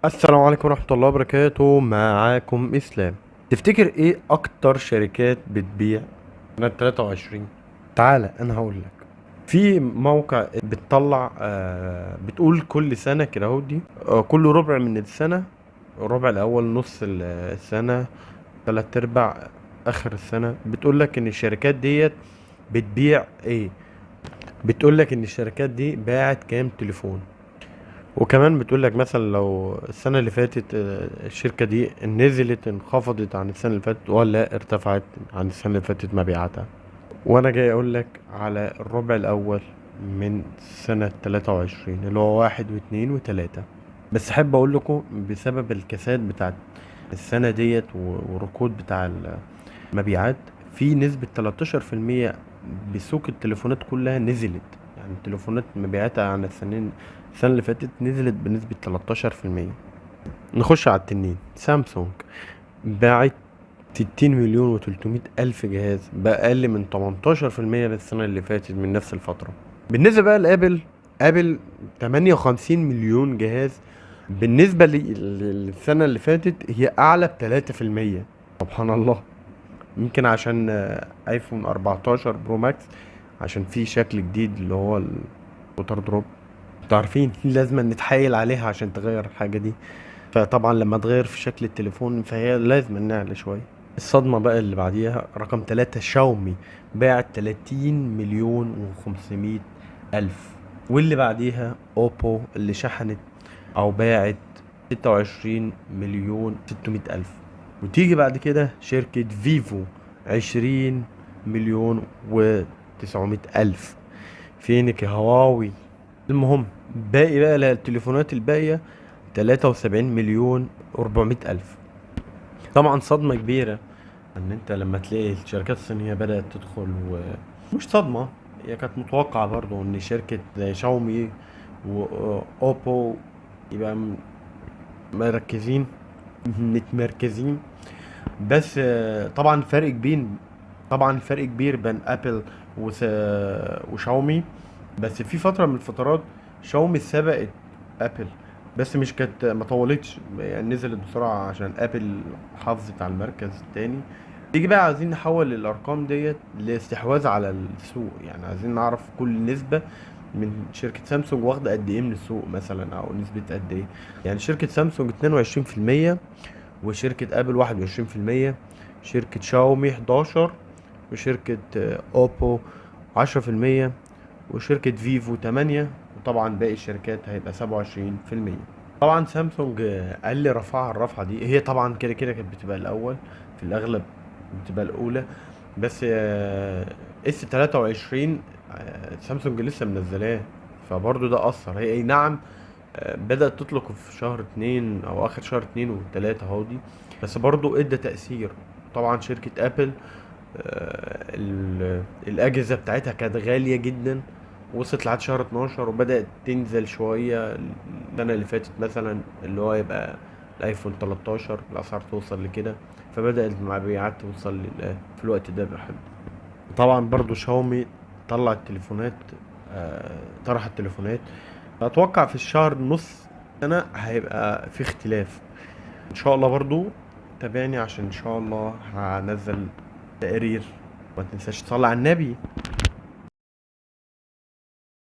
السلام عليكم ورحمة الله وبركاته. معاكم إسلام. تفتكر إيه أكتر شركات بتبيع سنة 23؟ تعالى أنا هقول لك. في موقع بتطلع بتقول كل سنة كده اهو دي، كل ربع من السنة، الربع الأول، نص السنة، تلات أرباع، آخر السنة، بتقول لك إن الشركات ديت بتبيع إيه، بتقول لك إن الشركات دي باعت كام تليفون، وكمان بتقول لك مثلا لو السنة اللي فاتت، الشركة دي نزلت انخفضت عن السنة اللي فاتت ولا ارتفعت عن السنة اللي فاتت مبيعاتها. وانا جاي اقول لك على الربع الاول من سنة 23 اللي هو 1 و2 و3. بس احب اقول لكم بسبب الكساد بتاعت السنة ديت والركود بتاع المبيعات، في نسبة تلتاشر في المية بسوق التليفونات كلها نزلت. يعني التليفونات مبيعاتها عن السنة اللي فاتت نزلت بنسبة تلتاشر في المية. نخش على التنين. سامسونج باعت 60,300,000 جهاز، بأقل من تمنتاشر في المية بالسنة اللي فاتت من نفس الفترة. بالنسبة بقى لآبل، آبل 58 مليون جهاز، بالنسبة للسنة اللي فاتت هي أعلى بتلاتة في المية. سبحان الله. يمكن عشان ايفون 14 برو ماكس، عشان في شكل جديد اللي هو الوتر دروب، انتوا عارفين لازم نتحايل عليها عشان تغير الحاجة دي، فطبعا لما تغير في شكل التليفون فهي لازم نعلى شوية. الصدمة بقى اللي بعديها رقم 3، شاومي باعت 30,500,000، واللي بعديها اوبو اللي شحنت او باعت 26,600,000، وتيجي بعد كده شركة فيفو 20,900,000. فينك يا هواوي؟ المهم باقي بقى التليفونات الباقية 73,400,000. طبعا صدمة كبيرة ان انت لما تلاقي الشركات الصينية بدأت تدخل، ومش صدمة، هي كانت متوقعة برضو ان شركة زي شاومي واوبو يبقى متمركزين، بس طبعا فرق كبير، طبعا فرق كبير بين ابل وشاومي. بس في فترة من الفترات شاومي سبقت ابل، بس مش كانت ما طولتش، يعني نزلت بسرعة عشان ابل حافظت على المركز التاني. تيجي بقى عايزين نحول الارقام ديت لاستحواذ على السوق، يعني عايزين نعرف كل نسبة من شركة سامسونج واخدة قد ايه من السوق مثلا، او نسبة قد ايه. يعني شركة سامسونج اتنين وعشرين في المية، وشركة ابل واحد وعشرين في المية، شركة شاومي حداشر، وشركة اوبو عشرة في المية، وشركة فيفو تمانية، وطبعا باقي الشركات هيبقى سبعة وعشرين في المية. طبعا سامسونج قال رفعها الرفعة دي، هي طبعا كده كده كانت بتبقى الأول في الأغلب، بتبقى الأولى، بس اس 23، سامسونج لسه منزلاه، فبرضه ده أثر. هي أي نعم، بدأت تطلق في شهر 2 أو آخر شهر اتنين وتلاتة اهو دي، بس برضه ادى تأثير. طبعا شركة أبل، الأجهزة بتاعتها كانت غالية جدا، وصلت لحد شهر 12 وبدأت تنزل شوية السنة اللي فاتت مثلا، اللي هو يبقى الايفون 13 الأسعار توصل لكده، فبدأت المبيعات توصل في الوقت ده بحد. طبعا برضو شاومي طلع التليفونات، طرح التليفونات. أتوقع في الشهر نص سنة هيبقى في اختلاف إن شاء الله. برضو تابعني عشان إن شاء الله هنزل تقرير. ما تنساش تصلي على النبي.